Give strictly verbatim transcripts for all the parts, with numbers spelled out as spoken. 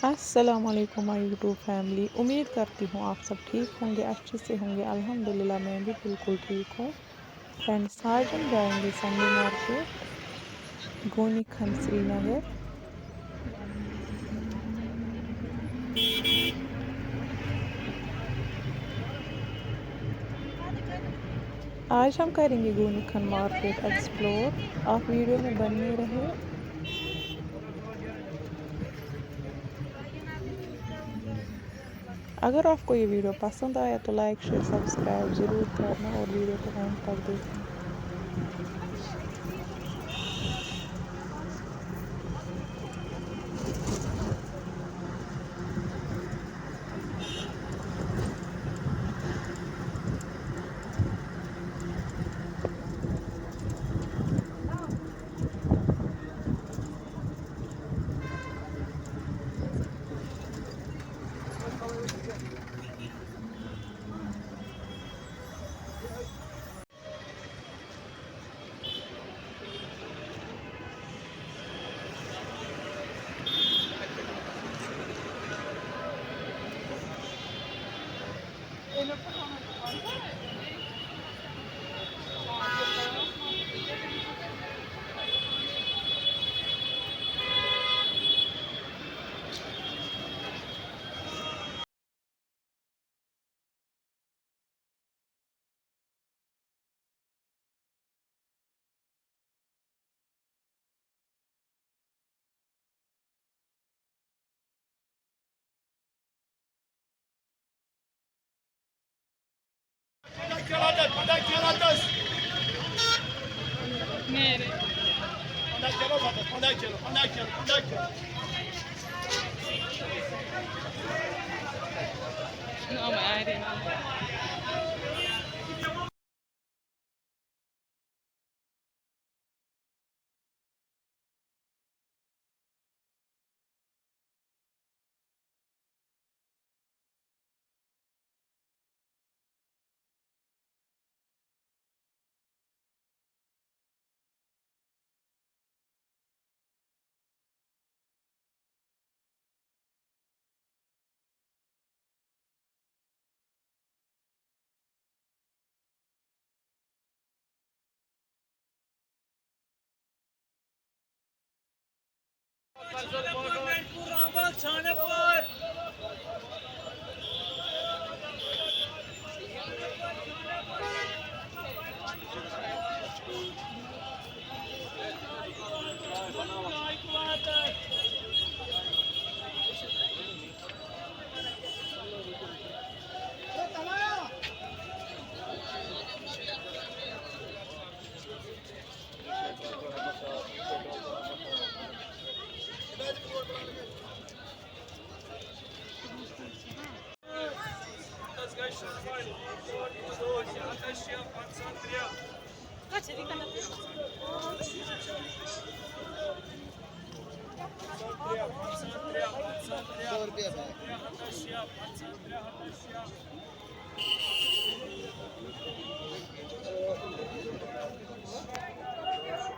السلام علیکم مائی YouTube family, امید کرتی ہوں آپ سب ٹھیک ہوں گے، اچھے سے ہوں گے۔ الحمدللہ، میں بھی بالکل ٹھیک ہوں۔ فرینڈس، آج ہم جائیں گے سنڈے مارکیٹ، گونی کھن، سری نگر۔ آج ہم کریں گے گونی کھن مارکیٹ ایکسپلور۔ آپ ویڈیو میں بنے رہے۔ اگر آپ کو یہ ویڈیو پسند آیا تو لائک، شیئر، سبسکرائب ضرور کرنا اور ویڈیو کو اینڈ تک دیکھنا۔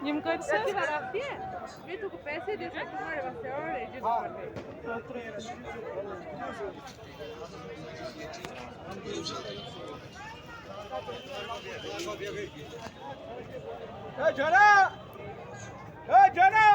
یِم کۭتِس حظ؟ اے جنا! اے جنا!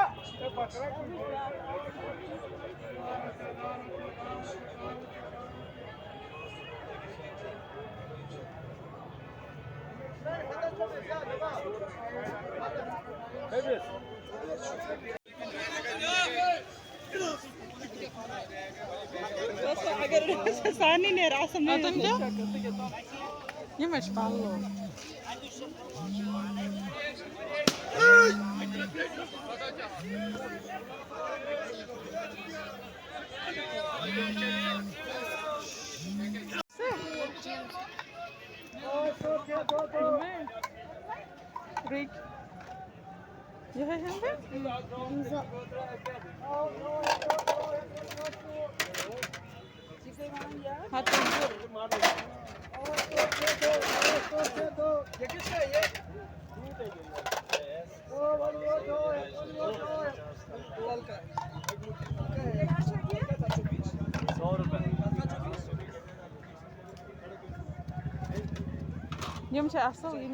اگر سارنٕے نیرِ اَصٕل۔ یِم حظ چھِ پَلو۔ رٕکۍ۔ یِہوٚے ہٮ۪مہٕ بہٕ۔ ہَتہٕ وُہ۔ یِم چھِ اَصٕل، یِم۔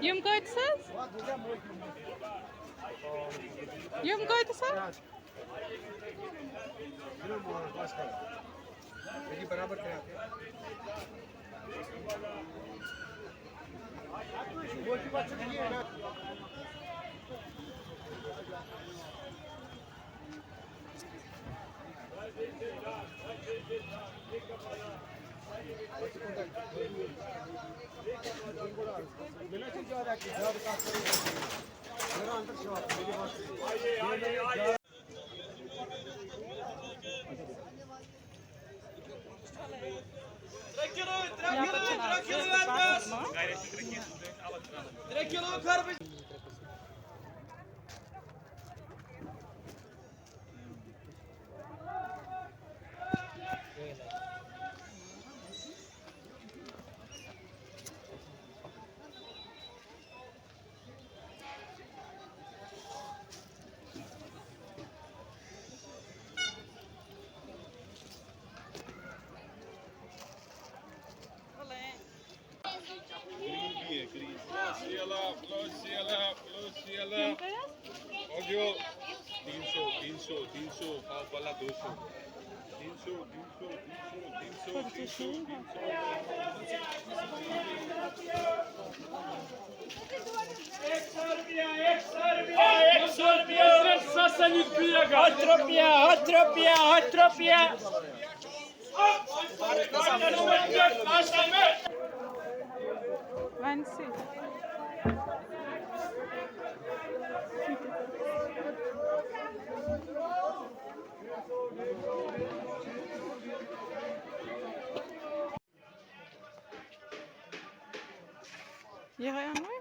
یِم کۭتِس حظ؟ یِم کۭتِس حظ؟ Green भी है, green। Flossie वाला, Flossie वाला, Flossie वाला। और जो तीन सौ, तीन सौ, तीन सौ, पाव वाला दो सौ। तीन सौ, तीन सौ, तीन सौ, तीन सौ, तीन सौ, तीन सौ। एक सौ रुपया, एक सौ रुपया, एक सौ रुपया। हत्त रुपया, हत्त रुपया, हत्त रुपया। یِہوٚے اَنوے؟